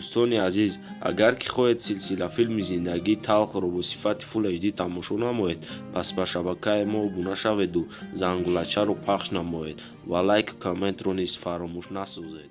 Дӯстони азиз, агар ки хоҳед силсилафилми «Зиндагии талхро» бо сифати Full HD тамошо намоед, пас ба шабакаи мо обуна шаведу зангулачаро пахш намоед ва лайку комментро низ фаромӯш насозед.